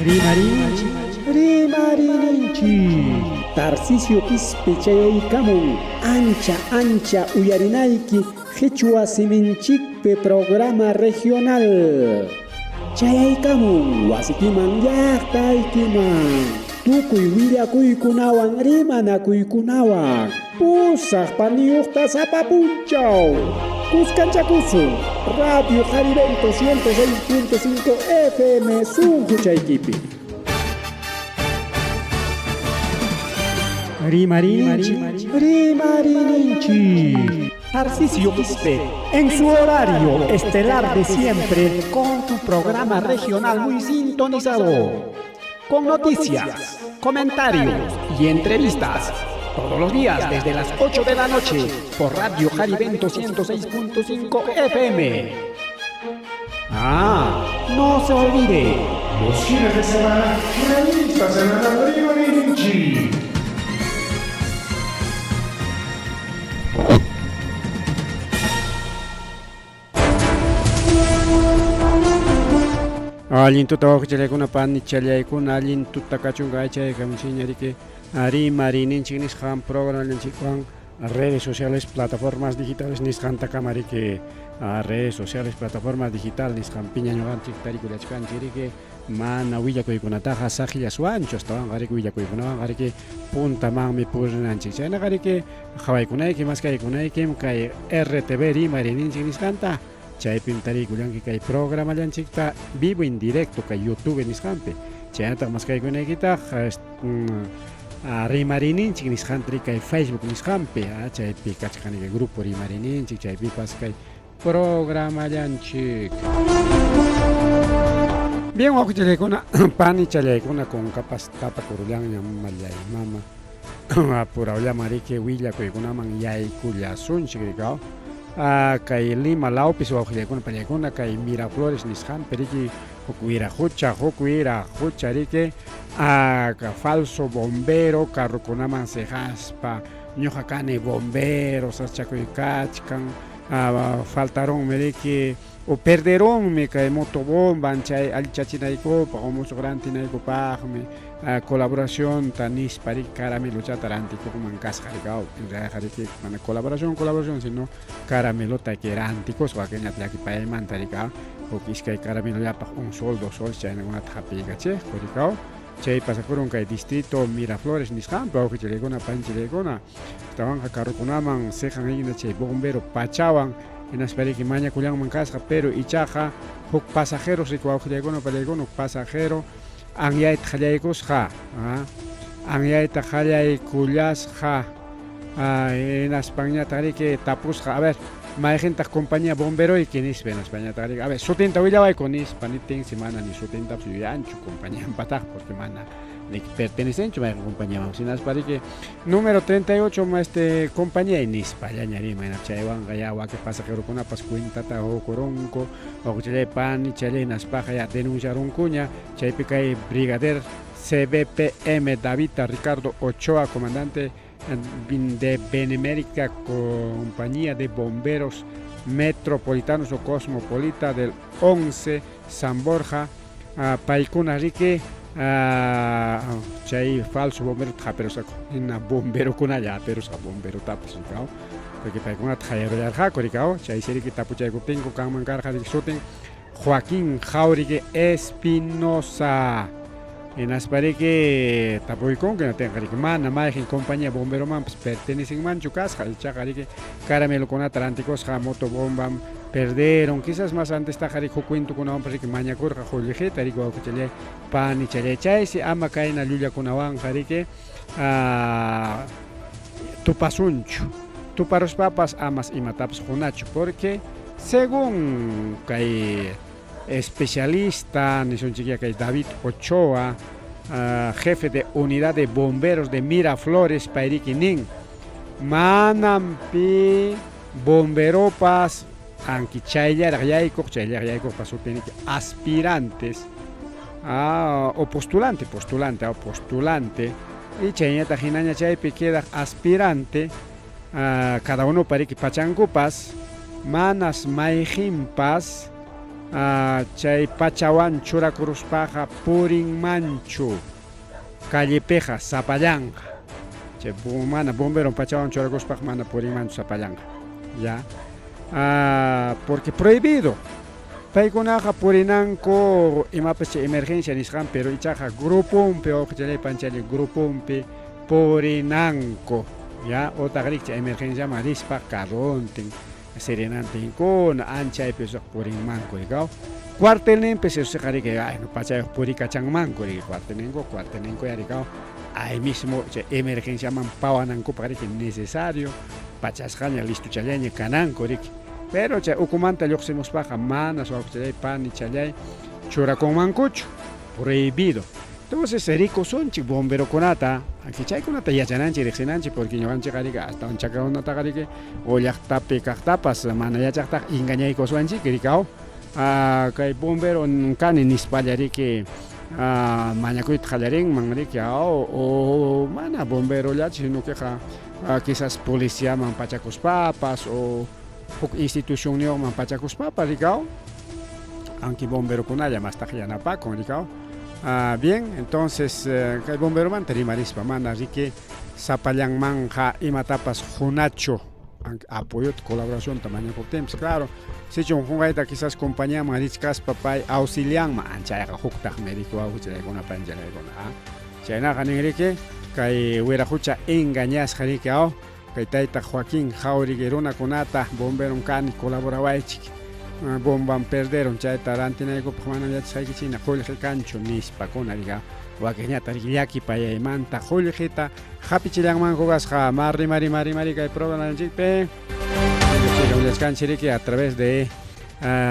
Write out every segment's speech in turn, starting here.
Rimarinchik, rimarinchik. Tarcisio Quispe chayaykamun ancha ancha uyarinayki qhichwa siminchikpi programa regional. Chayaykamun wasikiman llaqtaykiman tukuy willakuykunawan rimanakuykunawan pusaq paniyuqta sapa punchaw. Kuskanchakusun Radio Jarivento 106.5 FM sunquchaykipi. Rimarinchik, rimarinchik. Tarcisio Quispe, en su horario estelar de siempre, con tu programa regional muy sintonizado. Con noticias, comentarios y entrevistas. Todos los días desde las 8 de la noche por Radio Jarivento 106.5 FM. Ah, no se olvide. Los fines de semana, revista semanal Rimarinchik. Allin tuta wawqichallaykuna panichallaykuna allin tuta kachunqa aychaykamuchiña riki rimarininchik nisqan programallanchikwan redes sociales plataformas digitales nisqantakama riki redes sociales plataformas digital nisqanpiña ñuqanchik tarikullachkanchik riki mana willakuykunataqa saqillaswanchu astawanqa riki willakuykunawanqa riki puntamanmi purinanchik chaynaqa riki qhawaykunayki maskaykunaykim kay RTV rimarininchik nisqanta chaypim tariykullanki kay programallanchikta vivo en directo kay YouTube nisqanpi chaynataq maskaykunaykitaq rimarininchik nisqantri kay Facebook nisqanpi chaypi kachkan grupo rimarininchik chaypipas kay programallanchik. Bien, wawqichallaykuna, panichallaykuna kunkapas tapakurullanñam mallay mama apurawllaman riki willakuykunaman yaykullasunchik rikaw. Kay Lima lawpis wawqillaykuna pallaykuna kay Miraflores nisqanpi riki huk wiraqucha huk wiraqucha riki falso bombero carrokunaman siqaspa ñuqa kani bombero sachakuy kachkan faltarunmi riki o perderunmi kay motobomban chay allichachinaykupaq o musuq rantinaykupaqmi colaboracionta nispa riki caramelochata rantikuqman kasqa rikaw en realidad riki mana colaboración colaboración sino caramelota que rantikusqa wakinñata llakipaymanta rikaw huk iskay caramelollapaq un sol dos soles chaynakunata hapiykachiqku rikaw chay pasakurun kay distrito Miraflores nisqanpi wawqichillaykuna panichillaykuna astawanqa carrokunaman siqan hina chay bombero pachawan hinaspa riki mañakullanman kasqa pero ichaqa huk pasajeros riki wawqillaykuna pallaykuna huk pasajero anyayta qallaykusqa anyayta qallaykullasqa hinaspanñataq riki tapusqa a ver mayqintaq compañía bomberoyki nispa hinaspañataq riki a ver sutinta willawayku nispa niptinsi mana ni sutintapas yuyanchu compañianpataq porque mana riki pertenecenchu mayqin compañiamanpas hinaspa riki número 38 este compañía nispallaña riman chaywanqa ya wakin pasajerokunapas cuentata qukurunku wawqichallay panichallay hinaspaqa ya denunciarunkuña chaypi kay brigadier CBPM Davita Ricardo Ochoa comandante de Benemérita Compañía de Bomberos Metropolitanos o Cosmopolita del 11 San Borja paykuna riki chay falso bombero haperusqaku hina bomberokunalla haperusqa bomberotapas rikaw porque paykunata qayarullarqaku rikaw chaysi riki tapuchaykuptinku kanman karqa riki sutin Joaquín Jáuregui Espinosa hinaspa riki tapuykunku hinaptinqa riki mana mayqin compañía bomberomanpas pertenecenmanchu kasqa ichaqa riki caramelokunata rantikusqa motobombam perderon quizás más antestaqa riki huk cuentokunawanpas riki mañakurqa qullqita riki wawqichallay panichallay chaysi ama kayna llullakunawanqa riki tupasunchu tuparuspapas amas imatapas qunachu porque según kay especialista nisunchikya kay David Ochoa jefe de unidad de bomberos de Miraflores payriki nin manam pi bomberopas anki chayllaraq yaykuq chayllaraq yaykuqpa sutiniki aspirantes o postulante postulante o postulante y chayñataq hinaña chaypi quedaq aspirante cada unopa riki pachankupas manas mayqinpas Chay pachawan churakuruspaqa purinmanchu callepiqa sapallanqa. Chay mana bombero pachawan churakuspaqa mana purinmanchu sapallanqa. Ya. Porque prohibido. Paykunaqa purinanku imapas chay emergencia nisqan, pero ichaqa gruponpi wawqichalay panchalay gruponpi purinanku. Ya, otaq rikcha emergenciaman rispa carrontin sirenantinkuna anchaypi usuq purinmanku rikaw. Cuartelninpi usuqa riki ay no pachayuq purikachanmanku riki cuartelninku cuartelninku ya rikaw. Ahí mismo chay emergenciaman pawanankupaq riki necesario pachasqaña listochallaña kananku riki. Pero chay ukumanta lluqsimuspaqa manas wawqichalay panichalay churakunmankuchu, prohibido. Entonces rikusunchik bomberokunata, aunque chaykunata yachananchik riqsinanchik porque ñuqanchikqa riki astawan chakrakunataqa riki o llaqtapi kaqtapas mana yachaqtaqa engañaykusuwanchik rikaw. Kay bombero kani nispalla riki mañakuyta qallarinman riki aw o mana bomberollachu sino queqa quizás policiaman pachakuspapas o huk institucionniyuqman pachakuspapas rikaw, aunque bomberokunalla mastaq yanapakun rikaw. Bien, entonces kay bomberomanta rimarispa mana riki sapallanmanqa imatapas qunachu apoyota colaboracionta mañakuptinpas, claro, sichum qunqayta quizás compañiaman richkaspa pay auxilianman anchayqa huktaqmi riki wawqichaykuna panchalaykuna. Chaynaqa nin riki kay wiraqucha engañasqa riki aw kay tayta Joaquín Jáuregui runakunata bomberon kani colaborawaychik bomban perderon chayta rantinaykupaq manam yachasqaykichikna qullqi kanchu nispakuna riki wakiqñataq riki llakipayaymanta qullqita hapichillanmanku kasqa. Mari mari mari mari kay programanchikpi willachkanchik riki a través de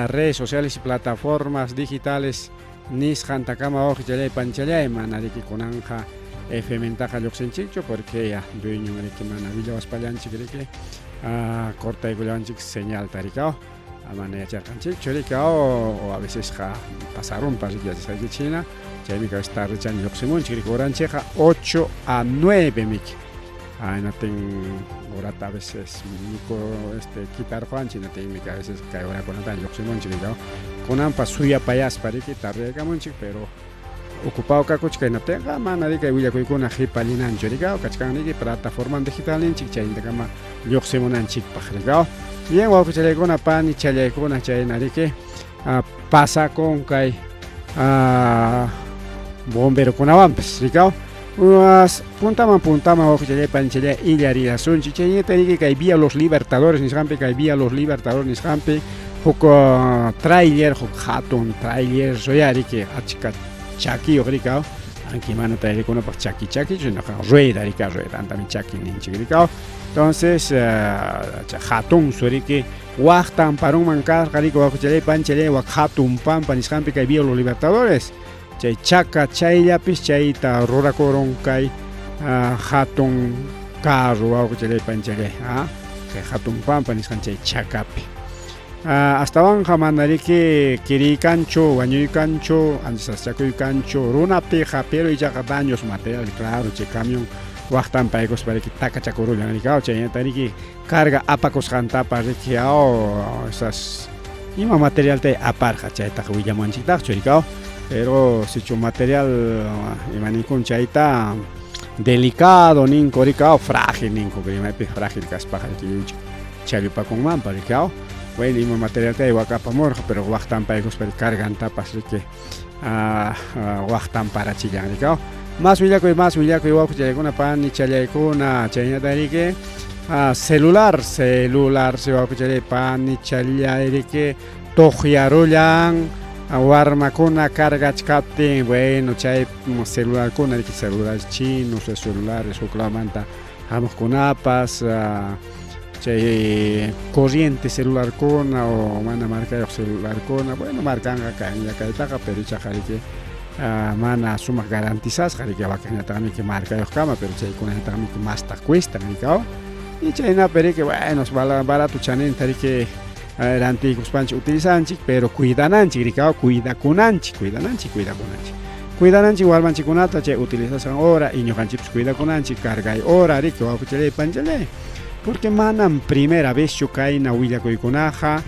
redes sociales y plataformas digitales nisqantakama wawqichalay panchalay mana riki kunanqa FMntaqa lluqsinchikchu porque ya dueñon riki mana willawaspallanchik riki cortaykullawanchik señalta rikaw mana yacharqanchikchu rikaw o a vecesqa pasarunpas riki yachasqaykichik hina chaymi kay tardechaña lluqsimunchik riki horanchikqa 8 a 9 miki hinaptin horata a veces miku este quitarquanchik hinaptinmi a veces kay horakunata lluqsimunchik rikaw kunanpas suyapayaspa riki tardeyakamunchik pero ocupado kakuchik hinaptinqa mana riki willakuykuna qhipallinanchu rikaw kachkan riki plataforma digitalninchik chaynintakama lluqsimunanchikpaq rikaw. Bien, wawqichalaykuna panichalaykuna chayna riki pasakun kay bomberokunawanpas rikaw. Puntaman puntaman wawqichalay panichalay illarillasunchik chaynata riki kay Vía Los Libertadores nisqanpi kay Vía Los Libertadores nisqanpi huk trailer huk hatun trailer riki achka chakiyuq rikaw aunque mana trailerkunapaq chaki chakichu sinoqa rueda rika ruedantami chaki ninchik rikaw. Entonces hatun riki waqtan parunman karqa riki wawqichalay panichalay wak hatun pampa nisqanpi kay Vía Los Libertadores chay chaka chayllapis chayta rurakurun kay hatun carro wawqichalay panichalay kay hatun pampa nisqan chay chakapi. Astawanqa mana riki kiriykanchu wañuykanchu ancha sasachakuykanchu runapiqa pero ichaqa daños materiales claro chay camión waqtan paykuspa riki takachakurullan rikaw chaynata riki carga apakusqantapas riki aw esas ima materialta aparqa chaytaqa willamuwanchiktaqchu rikaw pero sichu material ima ninkun chayta delicado ninku rikaw frágil ninku rimaypi frágil kaspaqa riki challupakunmanpas rikaw. Bueno, ima materialta wak apamurqa pero waqtan paykuspa cargantapas riki waqtan parachillan rikaw. Más willakuy wawqichallaykuna panichallaykuna chaynata riki celular celular si wawqichalay panichalay riki tuqyarullan warmakuna cargachkaptin bueno chay celularkuna riki celulares chinos celulares huklawmanta hamuqkunapas chay corriente celularkuna o mana markayuq celularkuna bueno markanqa kanlla kaytaqa pero ichaqa riki mana sumaq garantizasqa riki wakinñataqmi markayuqkama pero chaykunañataqmi mastaq cuestan rikaw y chaynapi riki bueno barato chaninta riki rantiykuspanchik utilizanchik pero cuidananchik rikaw cuidakunanchik cuidananchik cuidakunanchik cuidananchik warmanchikkunata chay utilizasqan hora y ñuqanchikpas cuidakunanchik cargay hora riki wawqichalay panchalay porque manam primera vezchu kayna willakuykunaqa.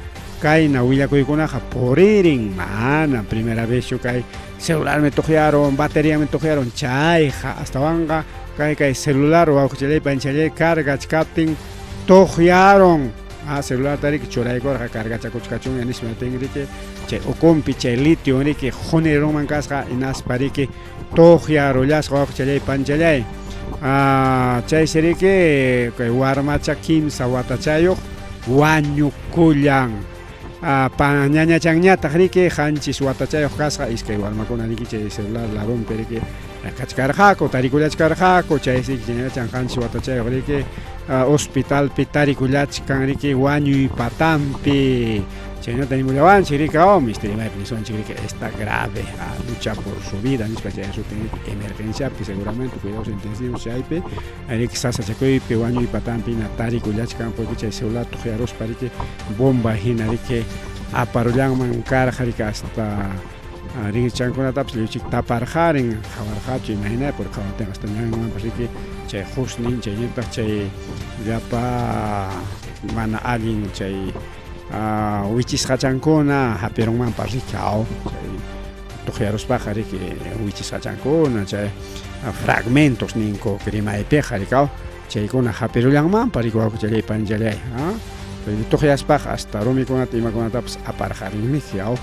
Kayna willakuykunaqa puririn, manam primera vezchu kay celularmi tuqyarun, bateriami tuqyarun, chayqa astawanqa kay kay celular wawqichalay panichalay cargachkaptin tuqyarun. Ah, celularta riki churaykurqa cargachakuchkachunña nispa riki chay ukunpi chay litio riki qunirunman kasqa hinaspa riki tuqyarullasqa wawqichalay panichalay. Ah, chaysi riki kay warmacha kimsa watachayuq wañukullan. Ah, pa ñañachanñataq riki qanchis watachayuq kasqa iskay warmakuna riki chay celular ladonpi riki kachkarqaku tarikullachkarqaku chaysi ñañachan qanchis watachayuq riki hospitalpi tarikullachkan riki wañuy patampi chaynata nimullawanchik riki oh mister imaypi nisunchik riki está grave lucha por su vida nispa chay sutin riki emergenciapi seguramente cuidados intensivos chaypi riki sasachakuypi wañuy patampi hina tarikullachkan porque chay celular tuqyaruspa riki bomba hina riki aparullanman karqa riki hasta rinrichankunatapas lliwchik taparqarin qhawarqachu imahina porque qhawaptin hasta ñanmanpas riki chay qusnin chaynataq chay llapa mana allin chay wichisqachankuna hapirunmanpas riki aw chay tuqyaruspaqa riki wichisqachankuna chay fragmentos ninku rimaypiqa riki aw chaykuna hapirullanmanpas riki wawqichalay panichalay tuqyaspaqa hasta rumikunata imakunatapas aparqarinmiki aw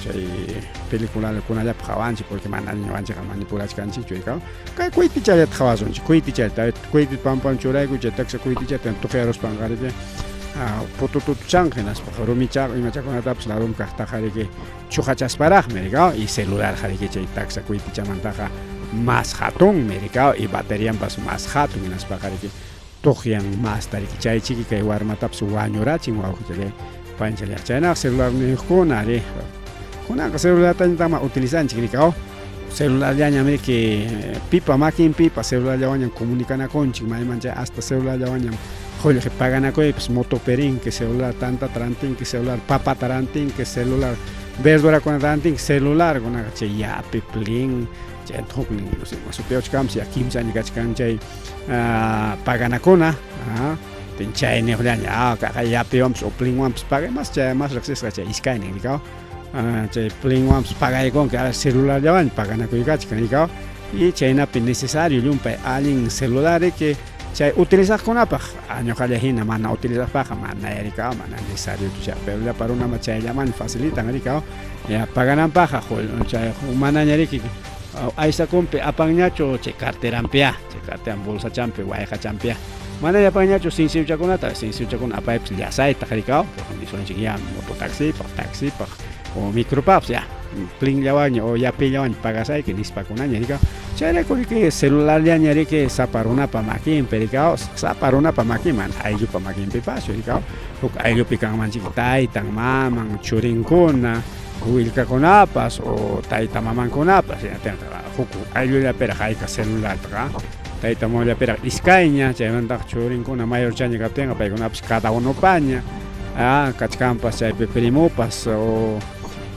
chay peliculakunallapaq qhawanchik porque mana ñuqanchikqa manipulachkanchikchu riki kay kuytichallata qhawasunchik kuytichallata kuyti pampaman churayku chay taksa kuytichata tuqyaruspanqa riki putututuchanqa hinaspaqa rumicha imachakunatapas ladonpi kaqtaqa riki chuqachasparaqmi riki y celularqa riki chay taksa kuytichamantaqa mas hatunmi riki y baterianpas mas hatun hinaspaqa riki tuqyan masta riki chay chiki kay warmatapas wañurachin wawqichalay panchallayqa chaynaqa celularniyuqkuna ari kunanqa celulartañataqma utilizanchik riki aw celularllañam riki pipa makinpipas celularllawanñam comunicanakunchik mayman chay hasta celularllawanñam qullqi paganakuypas motopi rinki celular tantata rantinki celular papata rantinki celular verdurakunata rantinki celular kunaqa chay yapi plin chayta huknin sutiyachkanpas ya kimsa año kachkan chay paganakuna chayniqllaña kaqa yapiwanpas o plinwanpas pagay mas chay mas riqsisqa chay iskaynin rikaw chay plinwanpas pagaykunki celularllawanña paganakuykachkan rikaw y chaynapi necesario llumpay allin celular riki chay utilizaqkunapaq ñuqalla hina mana utilizaqpaqqa mana rikaw mana necesariochu chay pero llapa runaman chayllamanña facilitan rikaw ya pagananpaqqa chay manaña riki aysakunpi apanñachu chay carteranpiya chay carteran bolsachanpi wayqachanpiya mana apanñachu sinsiuchakunata sinsiuchakuna apaypas llasaytaq rikaw nisunchik ya mototaxipaq taxipaq o micropaqpas ya plinllawanña o yapillawanña pagasayki nispakunaña rikaw chayrayku riki celularllaña riki sapa runapa makinpi rikaw sapa runapa makin mana ayllupa makinpipaschu rikaw huk ayllupi kanmanchik taytan maman churinkuna willkakunapas o tayta mamankunapas huk ayllullapiraq hayka celulartaqa tayta mamallapiraq iskayña chaymantaqa churinkuna mayorchaña kaptinqa paykunapas cada unopaña kachkanpas chaypi primopas o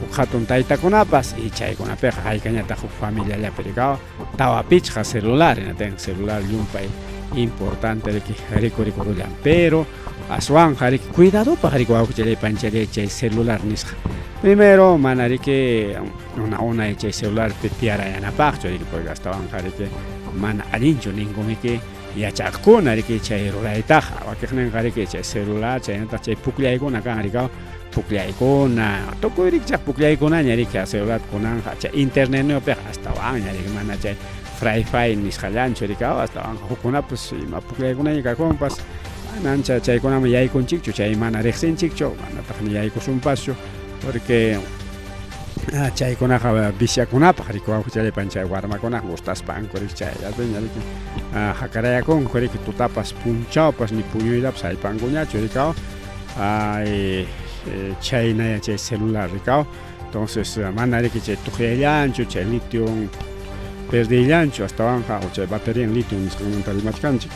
huk hatun taytakunapas y chaykunapiqa haykañataq huk familiallapi rikaw tawa pichqa celular hinatinqa celular llumpay importante riki rikurikurullan pero aswanqa riki cuidadopaq riki wawqichalay panichalay chay celular nisqa primero mana riki una unay chay celularpi tiyarayanapaqchu riki porque astawanqa riki mana allinchu ninkumiki yachaqkuna riki chay ruraytaqa wakiqninqa riki chay celular chaynataq chay pukllaykuna kan rikaw pukllaykuna tukuy rikchaq pukllaykunaña riki celular kunanqa chay internetniyopiqa astawanña riki mana chay Free Fire nisqallanchu rikaw astawanqa hukkunapas ima pukllaykunaña kakunpas mana ancha chaykunaman yaykunchikchu chay mana riqsinchikchu manataq ni yaykusunpaschu porque chaykunaqa viciakunapaq riki wawqichalay panichay warmakunaqa gustaspanku riki chayllapiña riki hakarayakunku riki tutapas punchawpas ni puñuytapas haypankuñachu rikaw ay chaynaya chay celular rikaw entonces mana riki chay tuqyayllanchu chay litio perdeyllanchu astawanqa o chay bateria en litio nisqanmanta rimachkanchik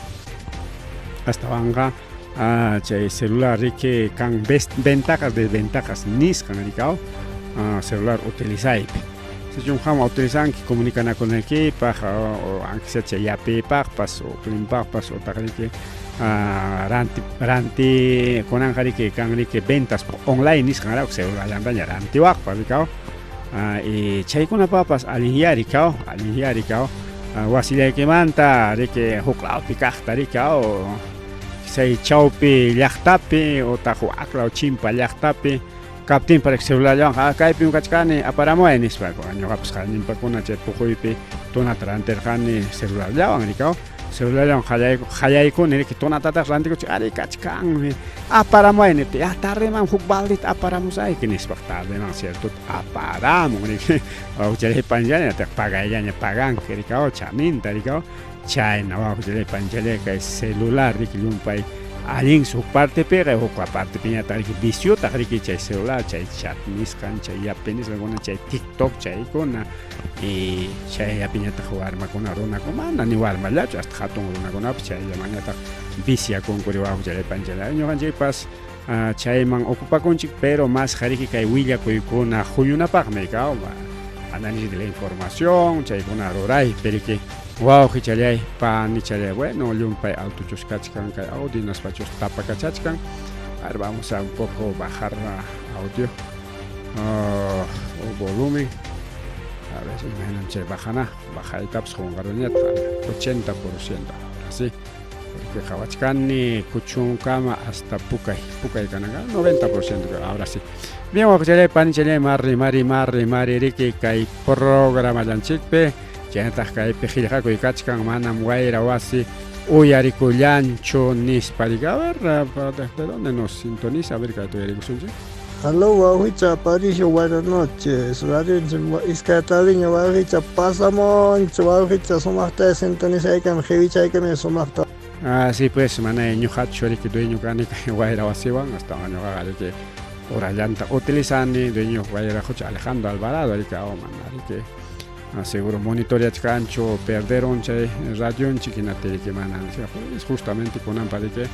astawanqa chay celular riki kan ventajas desventajas nisqan rikaw celular utilizaypi sichum qam utilizanki comunicanakunaykipaq o aunque sea chay yapiypaqpas o plinpaqpas otaq riki Ranti ranti kunanqa riki kan riki ventas online nisqanrayku celularllantaña rantiwaqpa rikaw y chaykunapapas allinyá rikaw allinyá rikaw wasillaykimanta riki huk lawpi kaqta rikaw chay chawpi llaqtapi utaq wak law chimpa llaqtapi kaptinpas riki celularllawanqa kaypim kachkani aparamuway nispa ñuqapas qanñinpakuna chay puquypi tunata rantirqani celularllawan rikaw. Celularllawan qallaykuni riki tunatataq rantikuchik arí kachkanmi aparamuway niptin ya tardeman huk baldita aparamusayki nispa tardeman ciertota aparamun riki wawqichalay panichalay pagayllaña paganki riki chaninta riki chayna wawqichalay panichalay kay celular riki llumpay allinsi huk partepiqa huk partepiñataq riki viciotaq riki chay celular chay chat nisqan chay yapi nisqankuna chay tiktok chaykuna Y chayllapiñataq warmakuna runakuna mana ni warmallachu hasta hatun runakunapas chayllamanñataq viciakunku wawqichalay panichalay ñuqanchikpas chayman ocupakunchik pero más qariki kay willakuykuna huñunapaqmi kaw análisis de la información chaykuna ruraypi riki wawqichalay panichalay bueno llumpay altochus kachkan kay audio hinaspachus tapakachachkan a ver vamos a un poco bajar audio o volumen a ver imaynam chay bajana bajaytapas qunqaruñataq 80% ahora sí porque qhawachkani kuchunkama hasta pukay pukay kananka 90% ahora sí bien wawqichalay panichalay mari mari mari mari riki kay programallanchikpi chaynataq kaypi qillqakuy kachkan manam wayra wasi uyarikullanchu nispa riki a ver de dónde nos sintoniza a ver kayta uyarikusunchik. Aló, wawqicha Aparicio, buenas noches. Radionchik iskay tardeña wawqicha pasamunchu, wawqicha sumaqta sintonizaykami, qiwichaykami sumaqta. Ah, sí, pues, mana ñuqachu riki dueño kani kay wayra wasiwan, astawan ñuqaqa riki horallanta utilizani dueño wayra qucha Alejandro Alvarado riki mana riki seguro monitoreachkanchu perderon chay radionchik hinaptin riki mana justamente kunanpa riki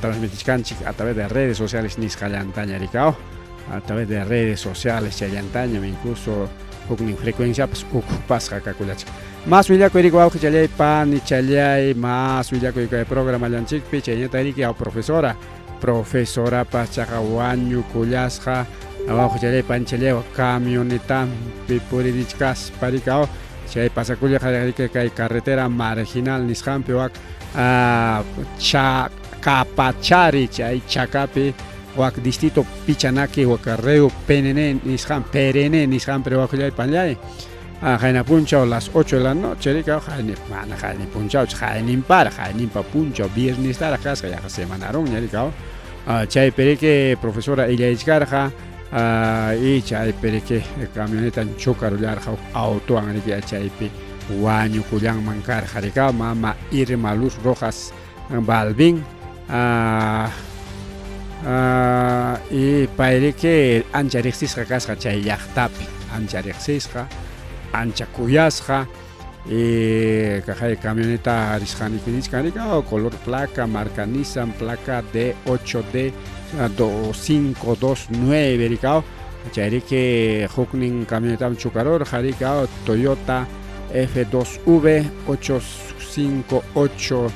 transmitichkanchik a través de redes sociales nisqallantaña riki a través de redes sociales chayllantañam incluso huknin frecuenciapas ukupasqa kakullachkan. Mas willakuy riki wawqichalay panichalay mas willakuy kay programallanchikpi chaynata riki aw profesora profesorapas chaqa wañukullasqa wawqichalay panichalay camionetampi puririchkaspa riki aw chay pasakullaqa riki kay carretera marginal nisqanpi wak Chacapachari chay chakapi wak distrito Pichanaki Wacarreo PNN nisqan PRN nisqanpi wawqillay panillay qayna punchaw las 8 de la noche riki qayni mana qayni punchawchu qayninparaq qayninpa punchaw viernestaraq kasqa yaqa semanarunña riki chaypi riki profesora illaychkarqa y chaypi riki camionetan chocarullarqa huk autowan riki chaypi wañukullanman karqa riki mama Irma Luz Rojas Balvin y pay riki ancha riqsisqa kasqa chay llaqtapi ancha riqsisqa ancha kuyasqa y kaqay camioneta risqaniki nichkan riki color placa marca Nissan placa D8D 2529 riki chay riki huknin camionetawan chocarurqa riki Toyota F2V 858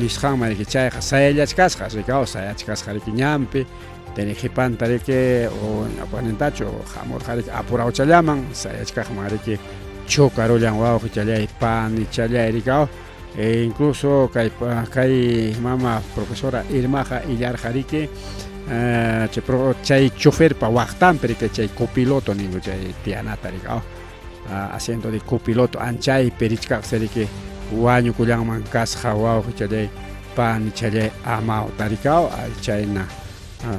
nisqanman riki chayqa sayallachkasqa riki sayachkasqa riki ñanpi tini qhipanta riki o ñawpaqnintachu hamurqa riki apurawchallaman sayachkaqman riki chocarullan wawqichalay panichalay riki e incluso kay kay mama profesora Irmaqa illarqa riki chay choferpa waqtanpi riki chay copiloto ninku chay tiyanata riki asiento de copiloto anchaypi richkaqsi riki wañukullanman kasqa wawqichalay panichalay amawta riki chayna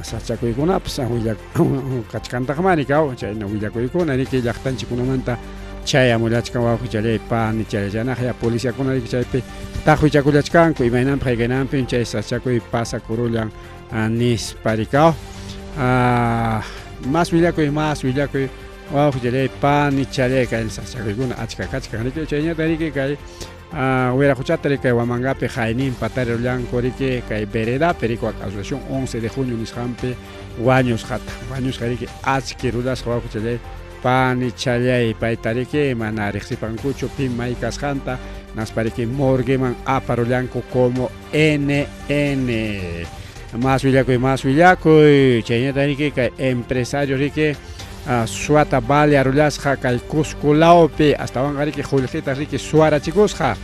sachakuykunapas kachkantaqmá riki chayna willakuykuna riki llaqtanchikkunamanta chayamullachkan wawqichalay panichalay chaynaqa ya policiakuna riki chaypi taqwichakullachkanku imaynanpi haykaynanpim chay sachakuy pasakurullan nispa riki mas willakuy mas willakuy wawqichalay panichalay kay sachakuykuna achka kachkan riki chayñata riki kay Wiraquchata riki kay Huamangapi qayninpa tarirullanku riki kay veredapi riki wak asociación 11 de junio nisqanpi wañusqata wañusqa riki achkirullasqa wawqichalay panichalay payta riki mana riqsipankuchu pim may kasqanta Naspariki morgueman aparullanku como NN. Más willakuy, más willakuy. Chaynata riki kay empresario riki suata balearullasqa kay Cusco lawpi astawanqa riki qullqita riki suarachikusqa.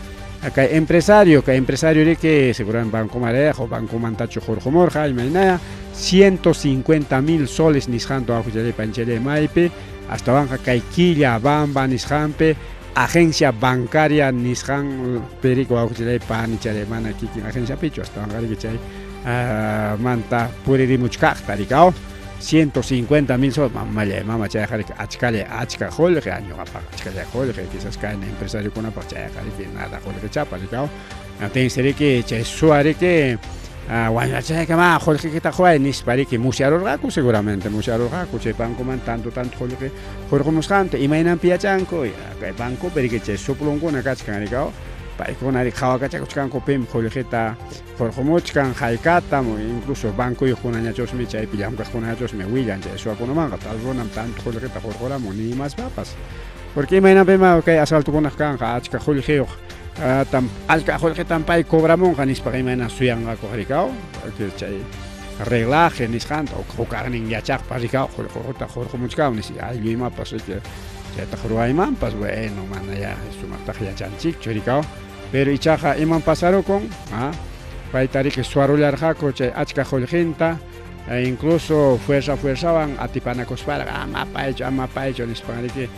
Kay empresario riki seguramente bancoman riq o bancomantachu hurqumurqa imaynaya 150 mil soles nisqanta wawqichalay panchalay maypi astawanqa kay Quilla Bamba nisqanpi agencia bancaria nisqan riki wawqichalay panichalay mana kikin agenciapichu astawanqa riki chay manta puririmuchkaqta rikaw 150 mil soles mamallay mama chayqa riki achkallay achka qullqi ñuqapaq achkallay qullqi quizás kayna empresariokunapaq chayqa riki nada qullqichapa rikaw tensi riki chay suwa riki wañurachinaykama qullqikita quway nispa riki musyarurqaku seguramente musyarurqaku chay bancoman tanto tanto qullqi hurqumusqanta imaynanpi yachanku kay bancopi riki chay suplunkuna kachkan rikaw paykuna riki qhawakachakuchkanku pim qullqita hurqumuchkan haykatam incluso bancoyuqkunañachusmi chaypi llamkaqkunañachusmi willan chay suwakunamanqa tal runam tanto qullqita hurquramun ni imaspapas porque imaynanpima kay asaltokunaq kanqa achka qullqiyuq tam achka qullqitam pay cobramunqa nispaqa imayna suyanqaku rikaw chay reglaje nisqanta hukaqnin yachaqpa rikaw qullqita hurqumuchkan nispa ayllu imapas riki chaytaq ruwaymanpas bueno mana ya sumaqtaqa yachanchikchu rikaw pero ichaqa iman pasarukun payta riki suwarullarqaku chay achka qullqinta incluso fuerza fuerzawan atipanakusparaq ama paychu ama paychu nispan riki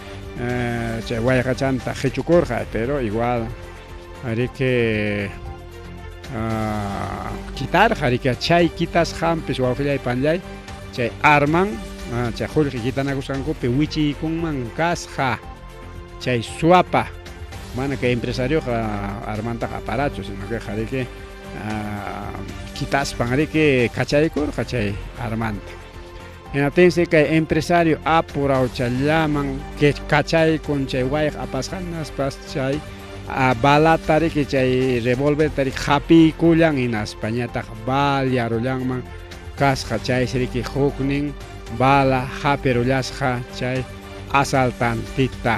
chay wayqachanta qichukurqa pero igual riki quitarqa riki chay quitasqanpis wawqillay panllay chay arman chay qullqi quitanakusqankupi wichiykunman kasqa chay suwapa mana kay empresarioqa armantaqa aparachu sino que riki quitaspan riki kachaykurqa chay armanta hinaptinsi kay empresario apurawchallaman kachaykun chay wayqa apasqanaspas chay balata riki chay revolverta riki hapiykullan hinaspañataq balearullanman kasqa chaysi riki huknin bala hapirullasqa chay asaltantita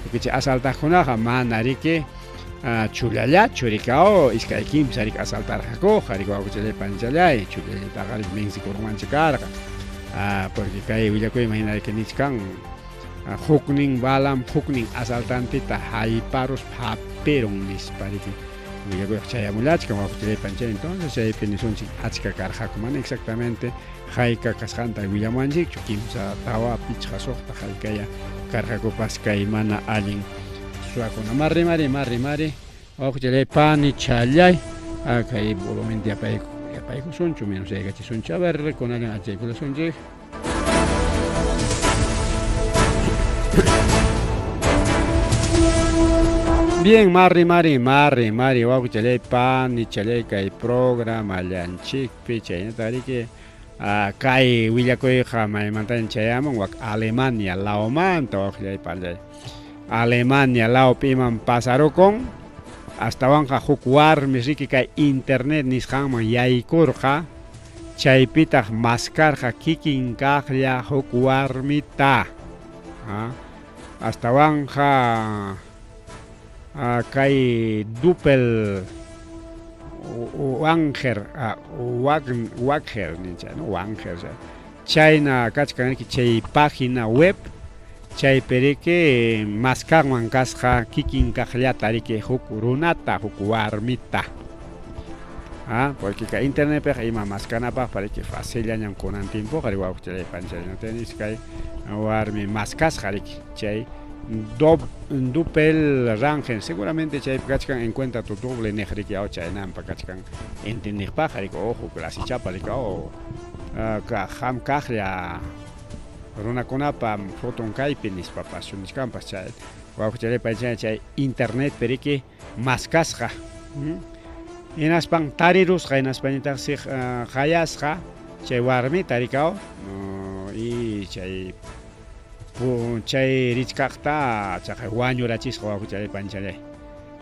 porque chay asaltaqkunaqa mana riki chullallachu rikaw iskay kimsa riki asaltarqakuqa riki wawqichalay panchalay chullallataqa riki mensikurunmanchu karqa porque kay willakuyman hina riki nichkan huknin balam huknin asaltantita hayparuspa hapirun nispa riki willakuyqa chayamullachkan wawqichalay panchalay entonces chaypi nisunchik achka karqaku mana exactamente hayka kasqanta willamuwanchikchu kimsa tawa pichqa suqta haykaya karqakupas kay mana allin suwakuna marri mari marri mari wawqichalay panichalay kay volumen yapaykusunchu menos yaykachisunchu a ver kunallan achaykullasunchik. Bien, marri mari marri mari wawqichalay panichalay kay programallanchikpi chaynata riki kay willakuyqa maymantaña chayamun wak Alemania lawmanta wawqichalay panchalay Alemania lawpi iman pasarukun astawanqa huk warmi riki kay internet nisqanman yaykurqa chaypitaq maskarqa kikin kaqlla huk warmita astawanqa kay dupel Wanger Wagner nincha no Wanger chayna kachkan riki chay página web chaypi riki maskanman kasqa kikin kaqllata riki huk runata huk warmita porque kay internetpiqa ima maskanapaqpa riki facillañam kunan tiempoqa ri wawqichalay panchalay tenis kay warmi maskasqa riki chay dupel rangen seguramente chaypi kachkan encuentra tu doble niq riki chaynampa kachkan entendejpaq riki ojo clasichapa riki qam kaqlla runakunapa foton kaypi nispapas nichkanpas chay wawqichalay panchalay chay internetpi riki maskasqa hinaspan tarirusqa hinaspañataqsi qayasqa chay warmita rikaw y chay chay richkaqta chaqay wañurachisqa wawqichalay panchalay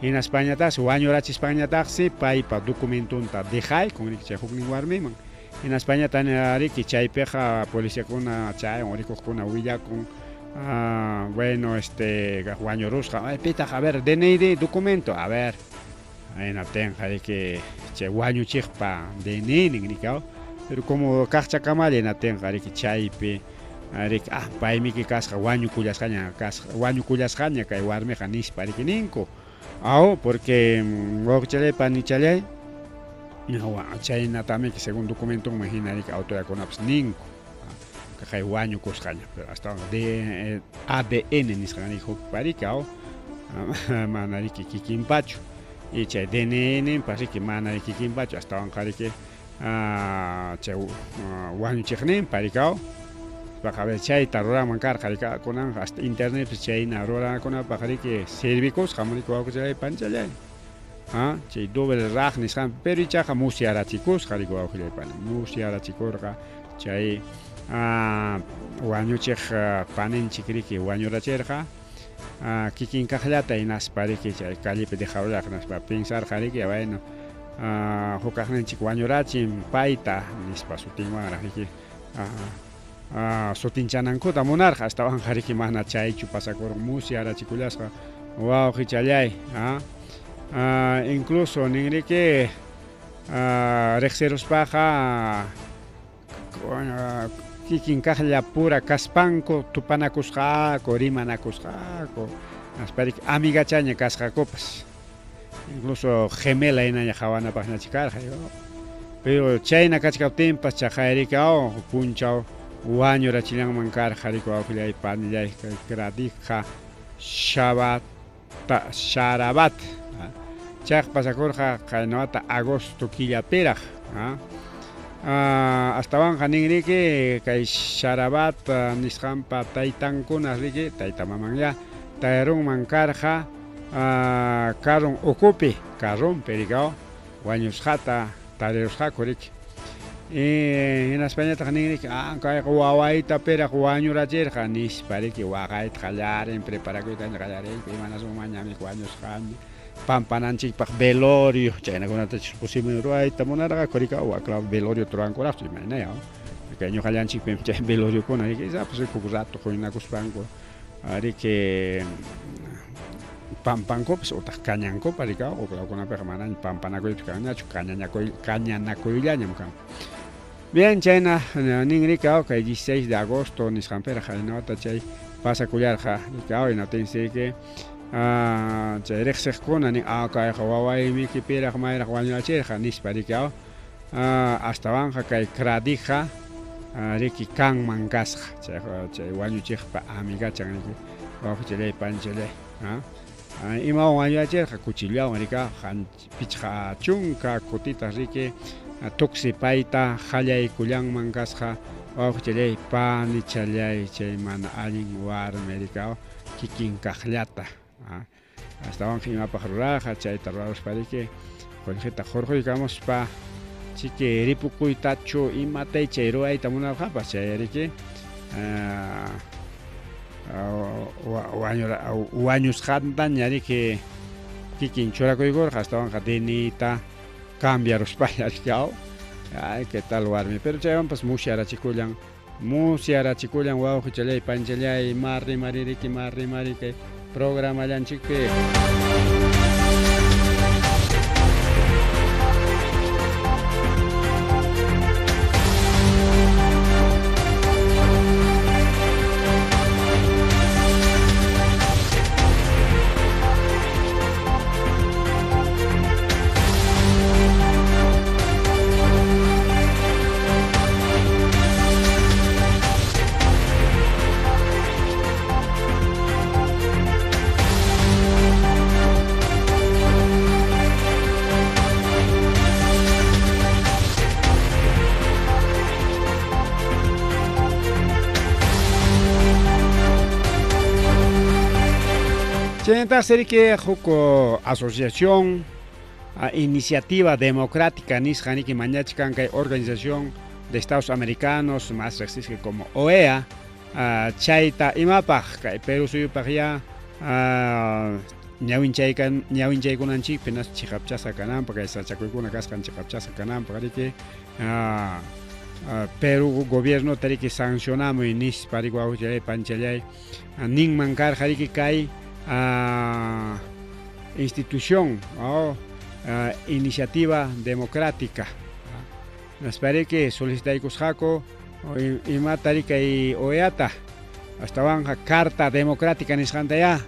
hinaspañataqsi wañurachispañataqsi paypa documentunta dejaykun riki chay huknin warmiman hinaspañata riki chaypiqa policiakuna chayan rikuqkuna willakun Bueno, este wañurusqa. Pitaq, a ver, DNI, documento, a ver. Hinaptinqa riki chay wañuchiqpa DNI-nin riki, pero como kaqchakamalla hinaptinqa riki chaypi riki paymiki kasqa wañukullasqaña kasqa wañukullasqaña kay warmiqa nispa riki ninku. Aw, porque wawqichalay panichalay chaynatamiki según documentonman hina riki autoridadkunapas ninku. Kay wañukusqaña, pero astawan de ADN nisqan riki hukpa riki aw mana riki kikinpachu. Y chay DNN-pas riki mana kikinpachu astawanqa riki chay wañuchiqninpa riki aw. A ver chayta ruranman karqa riki kunanqa hasta internetpi chayna ruranakunapaq riki servikusqam riki wawqichalay panichalay. Chay doble raq nisqanpi, pero ichaqa musyarachikusqa riki wawqillay pani, musyarachikurqa chay wañuchiq paninchik riki wañurachirqa kikin kaqllata hinaspa riki chay callepi dejarullarqa hinaspa pensarqa riki bueno hukaqninchik wañurachin payta nispa sutinwanraq riki sutinchanankuta munarqa astawanqa riki mana chaychu pasakurun musyarachikullasqa wawqichallay incluso ninriki riqsiruspaqa kikin kaqlla pura kaspanku tupanakusqaku rimanakusqaku hinaspa riki amigachaña kasqakupas incluso gemela hinaña qawanapaqñachi karqa pero chayna kachkaptinpas chaqay riki aw punchaw wañurachillanman karqa riki wawqillay panillay Kradija Sharabat chayqa pasakurqa qayna wata agosto killapiraq astawanqa nin riki kay Sharabat nisqanpa taytankuna riki tayta mamanya tarirunman karqa carron ukupi carronpi riki aw wañusqata tarirusqaku riki hinaspañataq nin riki kayqa wawayta piraq wañurachirqa nispa riki waqayta qallarin preparakuytaña qallarinku imanasunmanñami wañusqaña pampananchikpaq velorio chaynakunatachus posible ruwayta munarqaku riki waklaw velorio ruwankuraqchu imaynaya kay ñuqallanchikpim chay veloriokuna riki ichapas huk rato huñunakuspanku riki pampankupas utaq kañankupas riki huklawkunapiqa manaña pampanakuypas kanñachu kañanakuyllañam kan. Bien, chayna nin riki kay 16 de agosto nisqanpiraq aynawata chay pasakullarqa riki hinaptinsi riki chay riqsiqkuna nin kayqa wawaymiki piraq mayraq wañurachirqa nispa riki astawanqa kay Kradija riki kanman kasqa chay wañuchiqpa amigachan riki wawqichalay panichalay imawan wañurachirqa cuchillawan riki 50 kutita riki tuksipayta qallaykullanman kasqa wawqichalay panichalay chay mana allin warmi riki kikin kaqllata astawanqa imapaq rurarqa chayta ruraruspa riki qullqita hurquykamuspa chiki ripukuytachu imatay chay ruwayta munarqapas chay riki wañusqantaña riki kikin churakuykurqa astawanqa DNIta cambiaruspalla riki aw ay qué tal warmi pero chaywanpas musyarachikullan musyarachikullan wawqichalay panchalay marri maririki marri mari kay programallanchikpi. Chaynataq riki huk asociación Iniciativa Democrática nisqa riki mañachkan kay Organización de Estados Americanos más riqsisqa como OEA chayta imapaq kay Perú suyupaq ya ñawinchaykunanchikpi chiqapchasqa kananpaq kay sachakuykuna kasqan chiqapchasqa kananpaq riki Perú gobiernota riki sancionamuy nispa riki wawqichalay panichalay ninman karqa riki kay institución iniciativa democrática Hinaspa riki solicitaykusqaku imata riki kay OEAta astawanqa Carta Democrática nisqantayá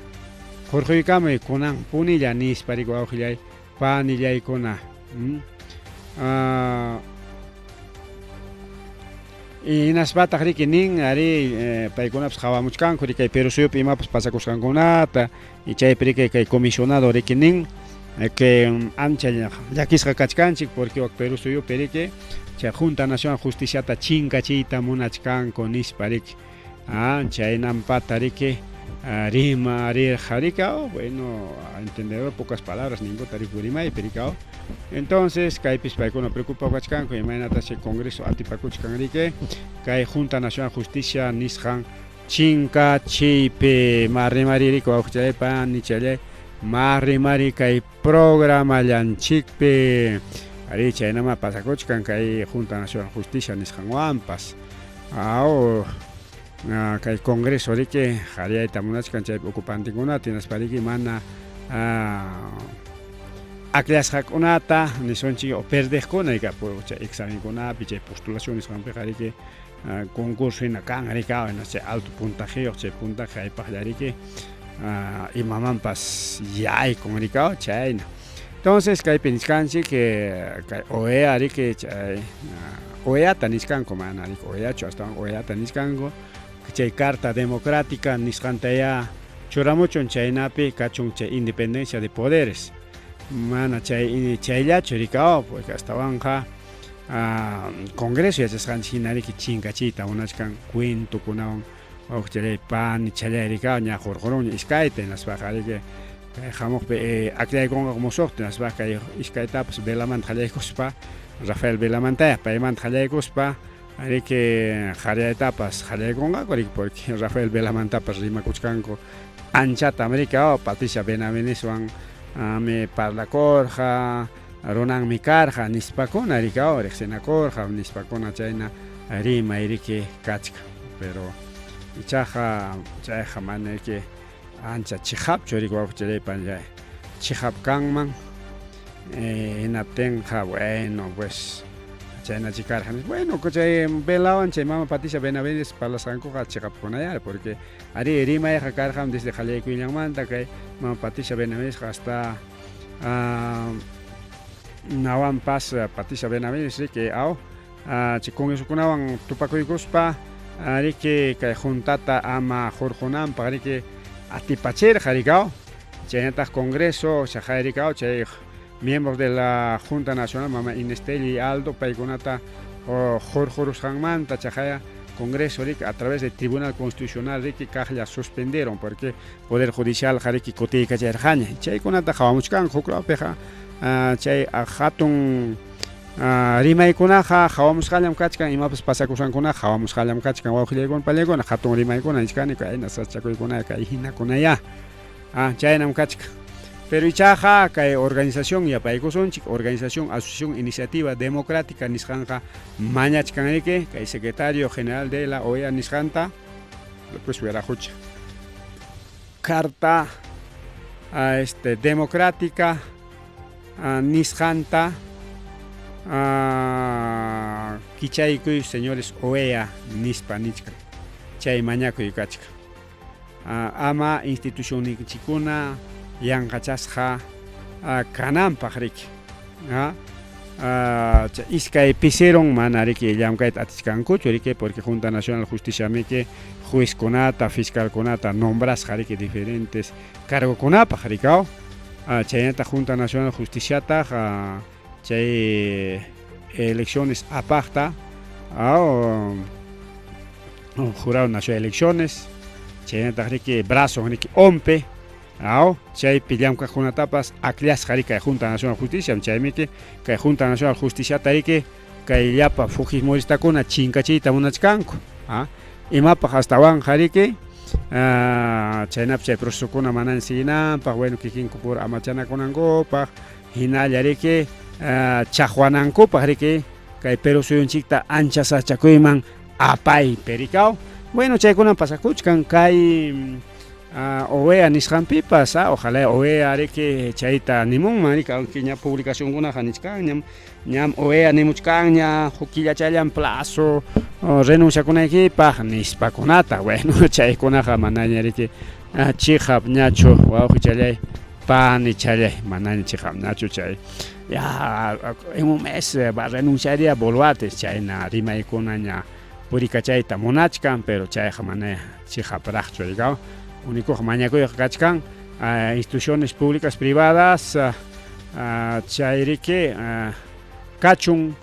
hurquykamuy kunan punilla nispa riki wawqillay panillaykuna. Hinaspataq riki nin ari paykunapas qhawamuchkanku riki kay Perú suyupi imapas pasakusqankunata y chaypi riki kay comisionado riki nin que ancha llakisqa kachkanchik porque wak Perú suyupi riki chay Junta Nacional Justiciata chinkachiyta munachkanku nispa riki chaynampata riki rima rirqa riki bueno entendedor pocas palabras ninkuta riki rimaypi riki entonces kaypis paykuna preocupado kachkanku imaynatas chay Congreso atipakuchkan riki kay Junta Nacional Justicia nisqan Chinkachiypi ma rimaririko wawqichalay panichalay ma rimari kay programallanchikpi arí chaynama pasakuchkan kay Junta Nacional Justicia nisqanwanpas aw kay Congreso riki qariyayta munachkan chaypi ocupantekunata hinaspa riki mana akllasqakunata nisunchik o perdeqkuna chay examenkunapi chay postulación nisqanpiqa riki concurso hina kan riki chay alto puntajeyuq chay puntaje aypaqlla riki imamanpas yaykun riki chayna entonces kaypi nichkanchik kay OEA riki chay OEAta nichkanku mana riki OEAchu astawan OEAta nichkanku chay carta democrática nisqantayá churamuchun chaynapi kachun chay independencia de poderes mana chay chayllachu riki porque astawanqa Congreso yachasqanchik hina riki chinkachiyta munachkan cuentokunawan wawqichalay panichalay riki ña qurqurunña iskayta hinaspaqa riki kay hamuqpi akllaykunqaku musuqta hinaspaqa kay iskaytapas velamanta qallaykuspa Rafael Velamantaya paymanta qallaykuspa riki qariyaytapas qallaykunqaku riki porque Rafael Velamantapas rimakuchkanku anchatam riki Patricia Benavideswan mi parlakurqa Runanmi karqa nispakuna riki aw riqsinakurqa nispakuna chayna rimay riki kachkan pero ichaqa chayqa mana riki ancha chiqapchu riki wawqichallaypa chiqap kanman hinaptinqa bueno pues chaynachi karqa bueno chay velawan chay mama Patricia Benavides parlasqankuqa chiqapkunayá porque arí rimayqa karqam desde qallaykuyllanmanta kay mama Patricia Benavidesqa hasta Nawanpas Patricia Benavides riki aw chay congresokunawan tupakuykuspa riki kay juntata ama hurqunanpaq riki atipachirqa riki aw chaynataq congreso chaqay riki aw chay miembros de la Junta Nacional mama Inés Tello y Aldo paykunata hurqurusqanmanta chaqaya Congreso riki a través del Tribunal Constitucional riki kaqlla suspendieron porque Poder Judicialqa riki kutiykacharqaña. Chaykunata qhawamuchkanku huk lawpiqa chay hatun rimaykunaqa qhawamusqallam kachkan, imapas pasakusqankunaqa qhawamusqallam kachkan wawqillaykuna pallaykuna hatun rimaykuna nichkani kayna sasachakuykuna kay hinakunayá. Chaynam kachkan. Pero ichaqa kay organización yapaykusunchik, organización Asociación Iniciativa Democrática nisqanqa mañachkan riki kay secretario general de la OEA nisqanta pues wiraqucha carta este democrática nisqanta kichaykuy señores OEA nispa nichkan chay mañakuy kachkan ama institucionninchikkuna yanqachasqa kananpaq riki iskay pisirun mana riki llamkayta atichkankuchu riki porque Junta Nacional Justiciamiki juezkunata fiscalkunata nombrasqa riki diferentes cargokunapaq riki chaynataq Junta Nacional Justiciataq chay elecciones apaqta jurado nacional de elecciones chaynataq riki brazo riki OMPE aw chaypi llamkaqkunatapas akllasqa riki kay Junta Nacional Justicia chaymiki kay Junta Nacional Justiciata riki kay llapa fujimoristakuna chinkachiyta munachkanku imapaq astawanqa riki chaynapi chay procesokuna manaña siguinanpaq bueno kikinku pura amachanakunankupaq hinalla riki chaqwanankupaq riki Kay Perú suyunchikta ancha sasachakuyman apay perikaw. Bueno, chaykunam pasakuchkan kay OEA nisqanpipas, ojalá OEA riki chayta nimunman riki, aunque ña publicacionkunaqa nichkanñam, ñam OEA nimuchkanña huk killachallam plazo renunciakunaykipaq nispakunata. Bueno, chaykunaqa manaña riki chiqap ñachu wawqichallay panichallay, manaña chiqap ñachu chay. Ya en un mes va a renunciaría Boluarte, chayna rimaykunaña purikachayta munachkan, pero chayqa mana chiqapraqchu rikaw. Unikuqa mañakuyqa kachkan instituciones públicas privadas chayriki kachun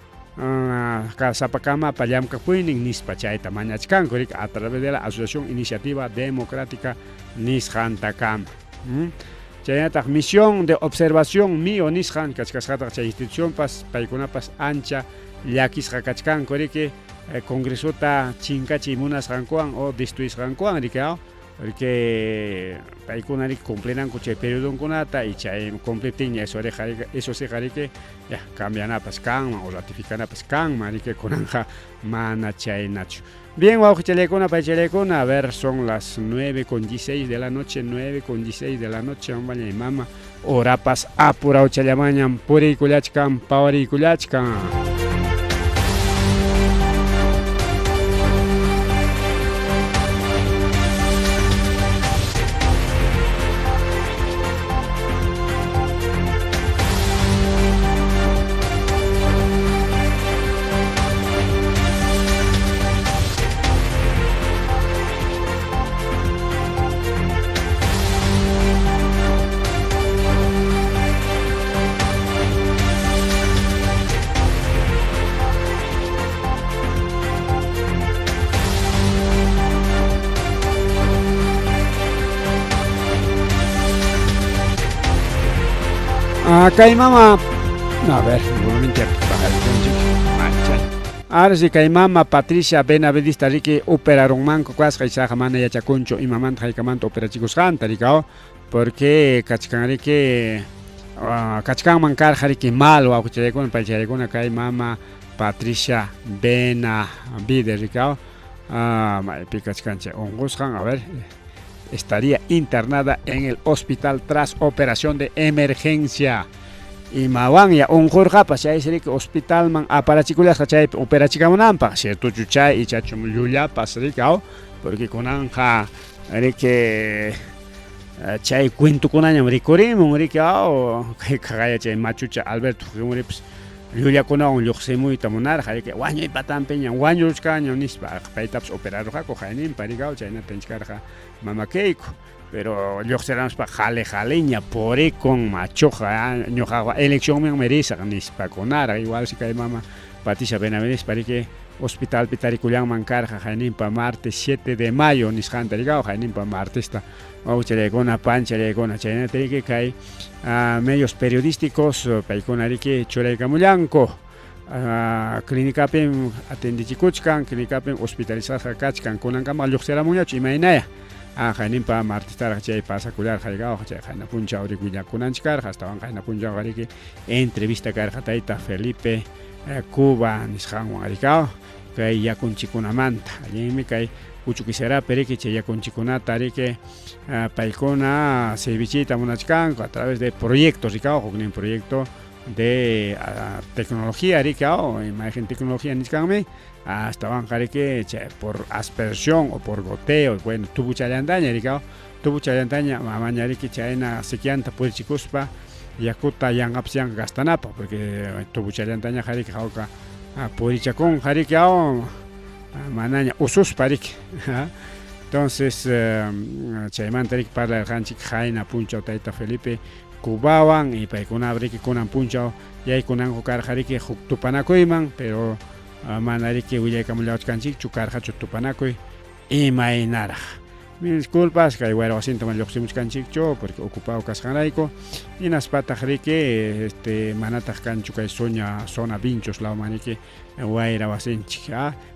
sapakamapa llamkapuynin nispa chayta mañachkanku riki a través de la Asociación Iniciativa Democrática nisqantakama. Chaynataq misión de observación MIO nisqan kachkasqataq chay institucionpas paykunapas ancha llakisqa kachkanku riki congresota chinkachiy munasqankuwan o destruisqankuwan riki porque paykuna riki cumplinanku chay periodonkunata y chay cumpliptinña eso eso siqa riki ya cambianapas kanman o ratificanapas kanman riki kunanqa mana chaynachu. Bien, wawqichallaykuna, paychallaykuna, a ver, son las 9:16 de la noche, 9:16 de la noche, y mama, horapas apurawchallamañam puriykullachkan, pawariykullachkan. Kay mama, a ver, volumen Ahora sí, kay mama Patricia Benavidista riki operarunmanku kasqa ichaqa mana yachakunchu imamanta haykamanta operachikusqanta rikao, porque kachkan riki kachkanman karqa riki mal wawqichallaykuna paychallaykuna kay mama Patricia Benavides rikao, maypi kachkan chay unqusqan, a ver, estaría internada en el hospital tras operación de emergencia. Imawan ya unqurqapas chaysi riki hospitalman aparachikullasqa chaypi operachikamunanpaq, ciertochu chay ichachu llullapas rikaw, porque kunanja riki chay cuentokunañam rikurimun riki aw kay kaqaya chay machucha Alberto Fujimoripas llullakunawan lluqsimuyta munarqa riki wañuy patanpiñam wañuruchkanñam nispa paytapas operarurqaku hayninpa rikaw chaynata nichkarqa mama Keiko. Pero lluqsiramuspa jale jaleña purikun machuqa ñuqaqa eleccionmanmi risaq nispakunaraq igual si kay mama Patricia Benavides riki hospitalpi tarikullanman karqa hayninpa martes 7 de mayo nisqanta rikaw hayninpa martesta wawchallaykuna panchallaykuna chaynata riki kay medios periodísticos paykuna riki churaykamullanku clinicapim atendichikuchkan clinicapim hospitalizasqa kachkan kunankama lluqsiramunñachu imaynaya hayninpa martestaraq chay pasakullarqa rikaw chay qayna punchaw riki willakunanchik karqa astawan qayna punchawqa riki entrevista karqa tayta Felipe Cuba nisqanwan rikaw kay yakunchikunamanta allinmi kay Uchuquiserapi riki chay yakunchikunata riki paykuna servichiyta munachkanku a través de proyectos rikaw huknin proyecto de tecnología rikaw imagen tecnología nichkanmi astawanqa riki chay por aspersión o por goteo bueno tubuchallantaña rikaw tubuchallantaña mamaña riki chayna sequianta purichikuspa yakuta yanqapas yanqa gastanapaq porque tubuchallantaña riki hawka purichakunqa riki aw manaña ususpa riki. Entonces chaymanta riki parlarqanchik qayna punchaw tayta Felipe Cubawan y paykuna riki kunan punchaw yaykunanku karqa riki huk tupanakuyman pero mana riki willaykamullawachkanchikchu karqachu tupanakuy imaynaraq. Mil disculpas kay wayra wasinta mana lluqsimuchkanchikchu porque ocupado kasqanrayku hinaspataq riki manataq kanchu kay soña zona Vinchos lawman riki wayra wasinchik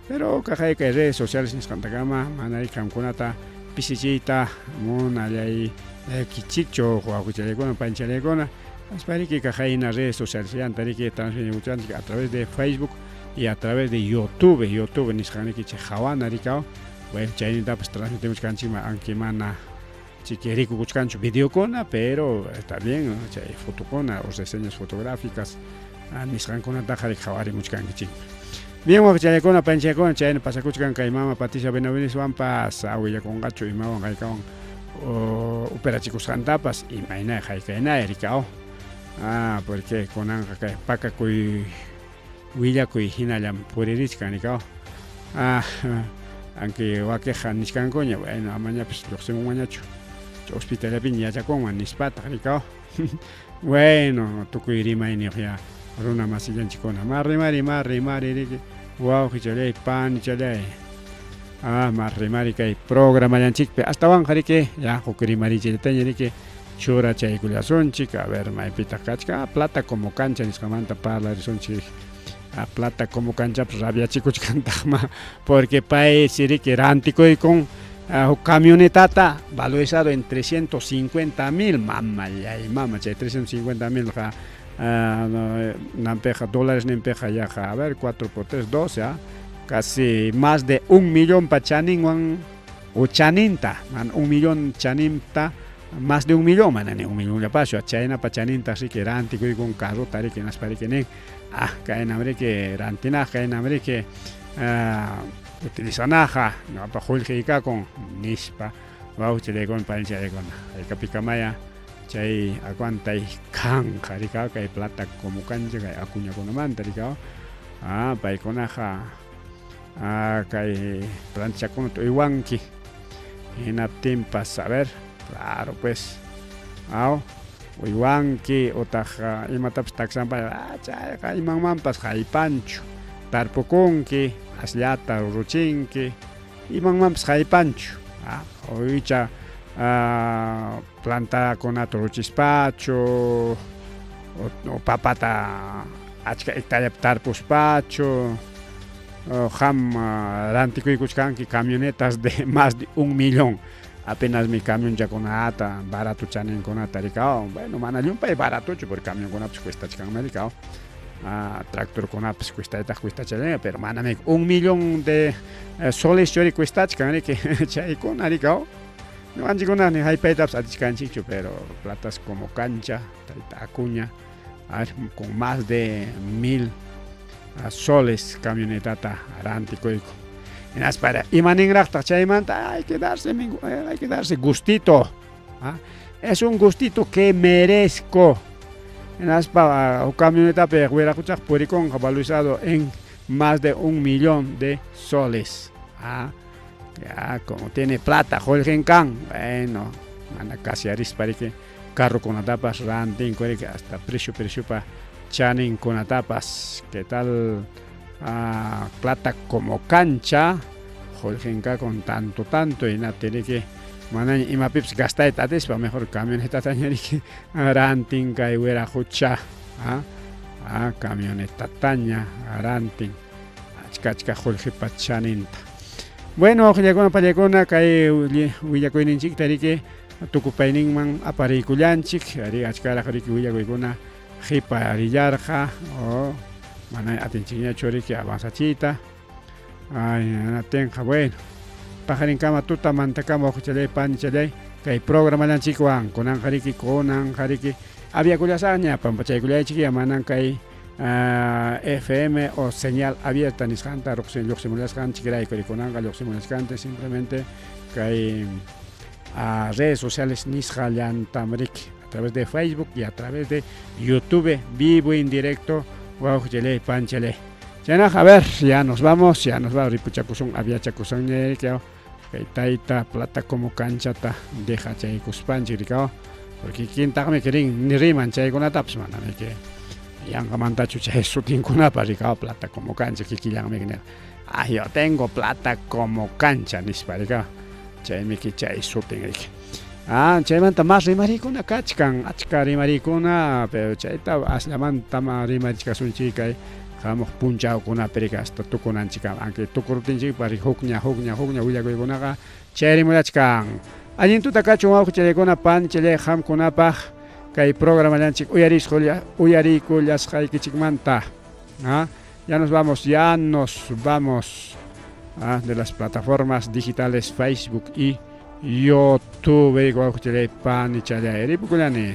pero kaqay kay redes sociales nisqantakama mana riki qamkunata pisichiyta munallay kichikchu wawqichallaykuna panchallaykuna aspa riki kaqayna redes sociales llanta riki transmitimuchkanchik a través de Facebook Y a través de YouTube, YouTube nisqanrikichik hawana rikaw. Bueno, chaynintapas transmitimuchkanchikman aunque mana chiki rikukuchkanchu videokuna, pero está bien, chay fotokuna o reseñas fotográficas nisqankunataqa qhawarimuchkankichik. Bien, waqchaykuna, panchaykuna, chayna pasakuchkan kay mama Patricia Benavideswanpas willakunqachu imawan haykawan operachikusqantapas imaynay haykaynay rikaw. Ah, porque kunanqa kay pakakuy willakuy hinallam puririchkan rikaw. Ah, aunque wakiqqa nichkankuña, bueno, amañapas lluqsimunmanñachu hospitalapiña yachakunman nispataq rikaw. Bueno, tukuy rimayniyuq ya runa masillanchikkuna. Ma rimari, ma rimari riki wawqichallay, panichallay. Ah, ma rimari kay programallanchikpi astawanqa riki ya huk rimarichillataña riki churachaykullasunchik. A ver, maypitaq kachkan? Ah, plata como cancha nisqamanta parlarisunchik. Ah, plata como canchapas rabiachikuchkantaqma porque pay si riki rantikuykun huk camionetata valorizado en 350 mil, mamallay mama, chay 350 mil qa nampiqa dólares ninpiqa yaqa, a ver, 4 por 3, 12, ¿ah? Casi más de un millón pa chaninwan o chaninta, man, un millón chaninta, más de un millón, mana ni un millón llapachu, chaynapa chaninta riki rantikuykun carrota riki, hinaspa riki nin, ah, kaynam riki rantinaq, kaynam riki utilizanaqa, ñuqapa qullqiy kakun, nispa. Wawqichallaykuna, panichallaykuna, haykapikamaya chay aguantay kanqa rikaw kay plata como cancha kay acuñakunamanta rikaw. Ah, paykunaqa ah, kay planchakunata uywanki hinaptinpas, a ver, claro pues, aw, uywanki utaq imatapas taksanpa, ah, chayqa imanmanpas haypanchu, tarpukunki, asllata ruruchinki, imanmanpas haypanchu, ah, icha plantakunata ruruchispachu, o papata achka hectareapi tarpuspachu, qam rantikuykuchkanki camionetas de más de un millón, apenasmi camionchakunata barato chaninkunata rikaw, bueno, mana llumpay baratochu porque camionkunapas cuestachkanmi rikaw, tractorkunapas cuestaytaq cuestachallanña, pero manami un millón de soles churi cuestachkan riki chaykuna rikaw, ñuqanchikkuna ni haypaytapas atichkanchikchu, pero platas como cancha, tayta Acuña, a ver, con más de 1000 soles camionetata rantikuyku. Hinaspa imaninraqtaq chaymanta, hay que darse gustito. ¿Ah? Es un gustito que merezco. Hinaspa huk camionetapi wiraquchaq purikunqa valorizado en más de 1 millón de soles. ¿Ah? Ya, como tiene plata, qullqin kan, bueno, mana casiarispa riki carrokunatapas rantinku riki hasta precio preciopa chaninkunatapas. ¿Qué tal plata como cancha? Qullqin kakun tanto tanto hinaptin riki manaña imapipas gastayta atispa mejor camionetataña riki rantin kay wiraqucha, ah, ah, camionetataña rantin achka achka qullqipa chaninta. Bueno, wawqillaykuna, pallaykuna, kay willakuyninchikta riki tukupayninman apariykullanchik, ari achkaraq riki willakuykuna qipa rillarqa, o mana atinchikñachu riki avanzachiyta. Ay, hinaptinqa, bueno, paqarinkama tutamantakama wawqichallay, panichallay, kay programallanchikwan kunanqa riki, kunanqa riki aviakullasaqña, pampachaykullaychik, manan kay FM o señal abierta nisqanta lluqsimullasqanchikrayku, kunanqa lluqsimullasqanchik simplemente kay redes sociales nisqallantam riki, a través de Facebook y a través de YouTube, vivo en directo, wawqichalay, panchalay. Chaynaqa, a ver, ya nos vamos, ya nos vamos, ripuchakusun, aviachakusun, kay tayta plata como canchata dejachaykuspanchik rikaw, porque kintaqmi kirin riman chaykunatapas manami que yanqamantachu chay sutinkunapa rikaw plata como cancha kikillanmi nirqa, ah, yo tengo plata como cancha nispa rikaw, chaymi chay sutin riki. Ah, chaymanta más rimarikuna kachkan, achka rimarikuna, pero chayta asllamanta rimarichkasunchik kay hamuq punchawkunapi riki hasta tukunanchikkama, aunque tukuruptinchikpas hukña hukña hukña willakuykunaqa chayrimulachkan. Allin tuta kachun wawqichallaykuna, panichalay, qamkunapaq kay programallanchik uyariykullasqaykichikmanta. Ah, Ya nos vamos, ya nos vamos ah, de las plataformas digitales Facebook y YouTube. Wawqichalay panichalay ripukullani.